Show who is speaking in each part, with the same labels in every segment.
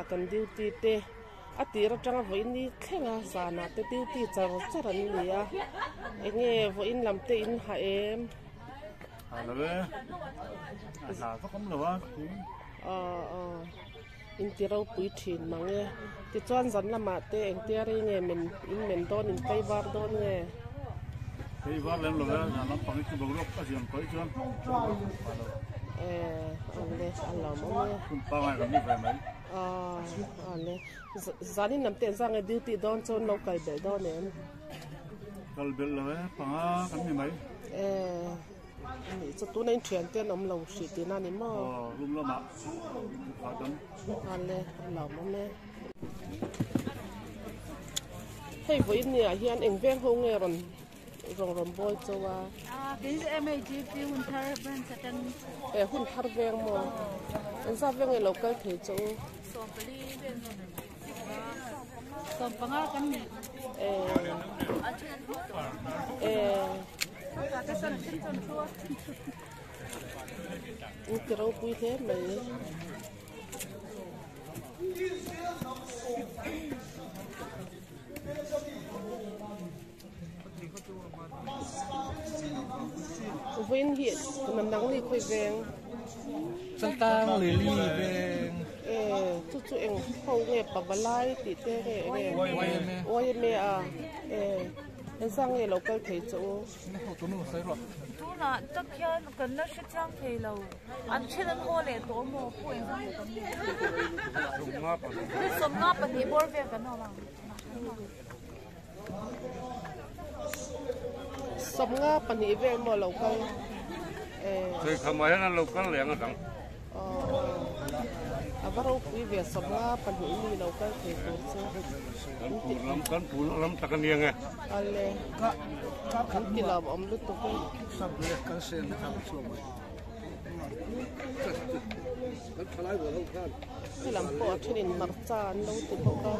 Speaker 1: kan duty te a tir atanga vawiin ni thleng a zanah te duty char char an ni a enge vawiin lam te in ha em?
Speaker 2: Ha lo e, a hna vak awm lo a
Speaker 1: Aw aw in ti ropui thin mang e tichuan zan lamah te engtia rei nge men in men dawn in tlei var dawn nge?
Speaker 2: Tlei var lem lo e, zan lampang hi chu boruak a ziam tawih chuan ha lo.
Speaker 1: Eh awle a lawmawm e.
Speaker 2: Hun pangai kan ni ve mai.
Speaker 1: Aw awle zanin lam te engzah nge duty dawn chuan lo kal belh dawn em?
Speaker 2: Kal belh lo e, panga kan ni mai.
Speaker 1: Eh. Anih chu tuna in thian te an awm lo hrih tihna a ni maw?
Speaker 2: Aw room lamah a dam.
Speaker 1: Ale a lawmawm e. Hei vawiin ni ah hian eng veng ho nge rawn rawn rawn bawl chauh a?
Speaker 3: Ah kei chu MHGP hun thar branch atang.
Speaker 1: Eh hun thar veng maw? Engzat veng nge lo kal thei chauh u?
Speaker 3: 14 vel 15 kan ni.
Speaker 1: Eh eh. In ti ropui hle mai. Vawiin hi nang ni khawi veng?
Speaker 4: Changtang lili veng.
Speaker 1: Eh chu chu eng ho nge pavalai tih te nge enge? YMA a eh. Engzah nge lo kal thei che u?
Speaker 3: Tunah tak hian kan la hre chiang thei lo. An then an haw leh tawh maw? Pu engzah nge kan nih? 52 bawr vel kan awm ang.
Speaker 1: 52 vel maw lo kal?
Speaker 5: Sawi khamah hian an lo kal leh ang a dang.
Speaker 1: A va ropui ve 52 mi lo kal thei tur chu.
Speaker 5: Kan pur lam kan pur lam tak a nia nge.
Speaker 1: Ale an ti lo awm lutuk e. Helam pawh a thenin hmarcha an lo ti bawk a.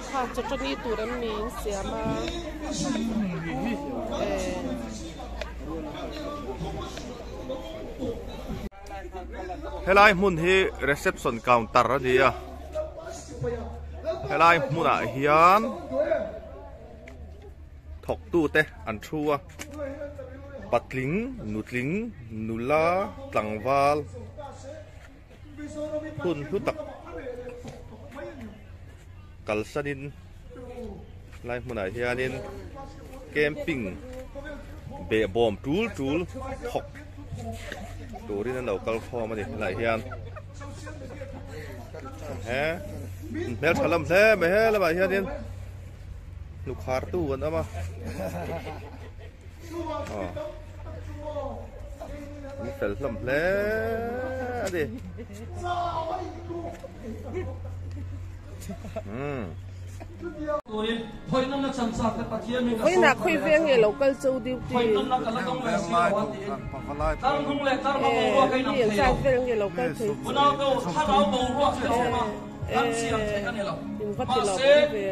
Speaker 1: Kha chawṭani tur em ni in siam a eh.
Speaker 6: Helai hmun hi reception counter a ni a helai hmunah hian thawktu te an thu a patling nutling nula tlangval hun hlu tak kalsanin lai hmunah hianin camping behbawm tul tul thawk turin an lo kal khawm a ni helaiah hian he hmeltha lam hle mai he lamah hianin hnukhar tu an awm a aw an fel hlawm hle a ni umm.
Speaker 1: Vawiinah khawi veng nge lo kal cho duty eh mi an zat vel nge lo kal thei eh in va ti lo awm ve.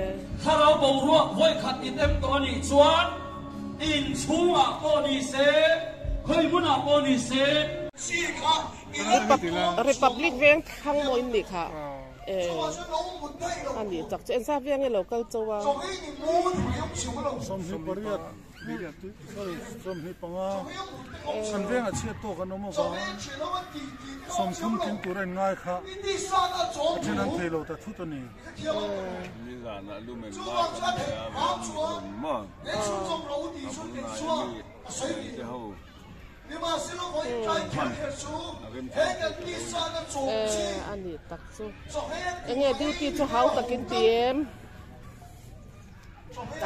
Speaker 1: Republic veng thlang maw in nih kha. Eh, a nih tak chu engzat vel nge lo kal chauh a?
Speaker 2: 28 sorry 25 kan vengah chhiat tawk an awm avang 30 tling tur a in ngai kha a then an thei lo ta thut a ni.
Speaker 1: Eh, a nih tak chu. Enge duty chu hau takin ti em?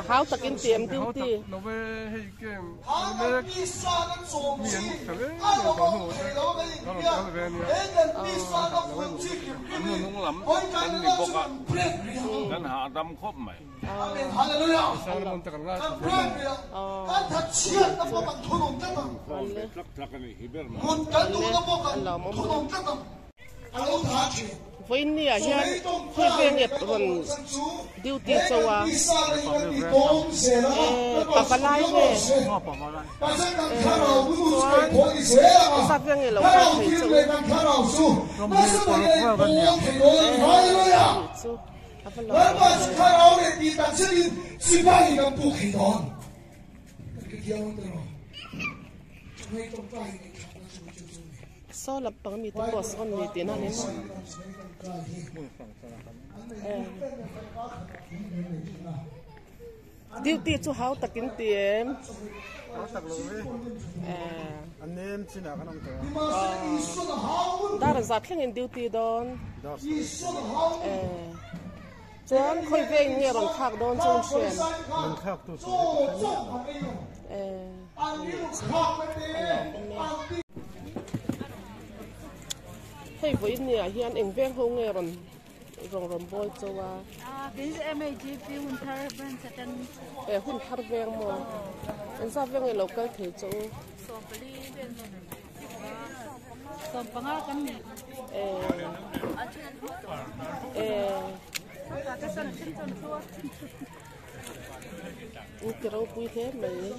Speaker 1: Hau takin ti em duty.
Speaker 7: Lo ve hei kem mek mi an fel em em tawh hnu te ka rawn kal ve ania.
Speaker 5: An hnung lam kan ni bawk a, kan hahdam khawp mai.
Speaker 7: Sermon te kan ngaithla thei lo.
Speaker 5: Phone ve tlak tlak a nih hi ber mai.
Speaker 1: Vawiin ah hian khi veng nge rawn duty cho a eh pavalai nge eh chuan zat veng nge lo kal thei cho eh anih chu a va lo Saw lampang mite pawh sawn ni tihna a ni maw? Duty chu hau takin ti em?
Speaker 2: Hau tak lo ve. A nem chinah kan awm tawh
Speaker 1: a. Dar zat thlengin duty dawn.
Speaker 2: Dar sarih.
Speaker 1: Chuan khawi veng nge rawn thlak dawn chu an hriat?
Speaker 2: Rawn thlak tu tur hi ka hre miah lo.
Speaker 1: A lawm awm e. Hei vawiin ni ah hian eng veng ho nge rawn rawn rawn bawl cho a? E hun thar veng maw? Engzat veng nge lo kal thei cho u? Ti ropui hle mai.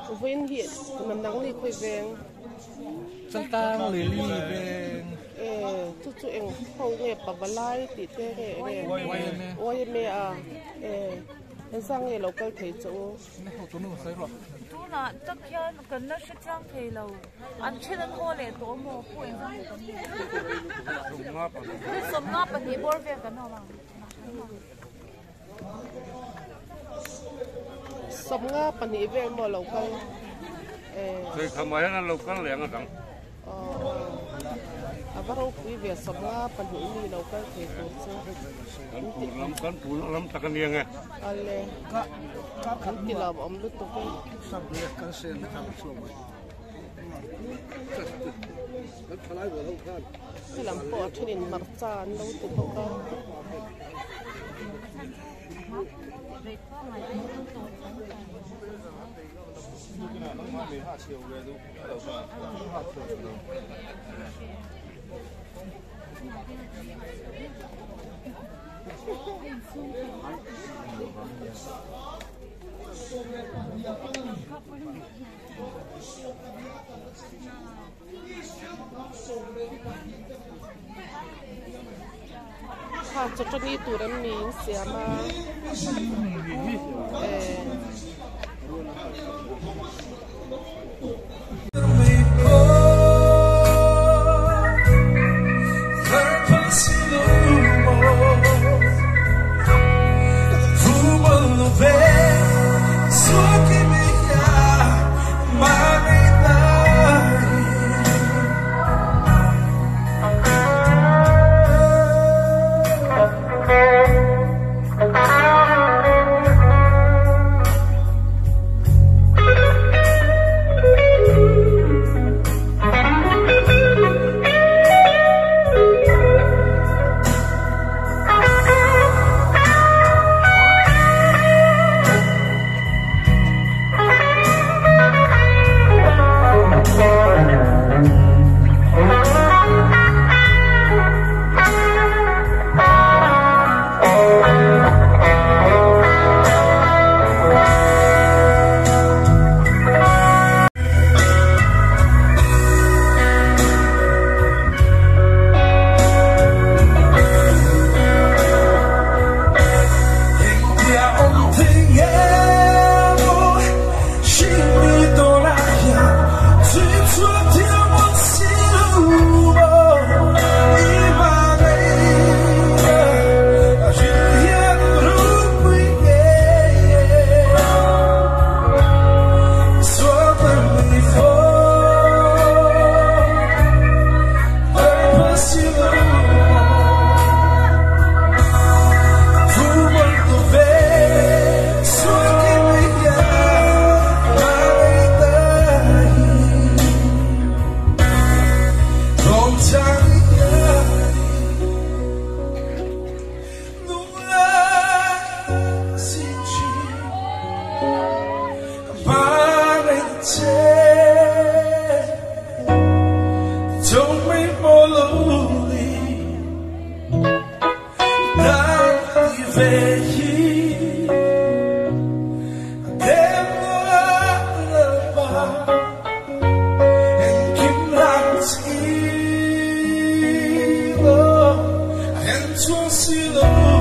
Speaker 1: Vawiin hi nang ni khawi veng.
Speaker 4: Changtang lili veng.
Speaker 1: E chu chu eng ho nge pavalai tih te nge enge YMA a e engzah nge lo kal thei che u.
Speaker 3: Tunah tak hian kan la hre chiang thei lo an then an haw leh tawh maw pu engzah nge kan nih sawmnga pahnih bawr vel kan awm ang.
Speaker 1: Sawmnga pahnih vel maw lo kal eh.
Speaker 5: Sawikham ah hian an lo kal leh ang a dang.
Speaker 1: Aw a va ropui ve sawmnga pahnih mi lo kal thei tur chu.
Speaker 5: Kan tur lam kan tur lam tak a nia nge.
Speaker 1: Ale an ti lo awm lutuk e. Helam pawh a thenin hmarcha an lo ti bawk a. Kha chawchawni tur em ni in siam a eh.
Speaker 8: Chuang si lo.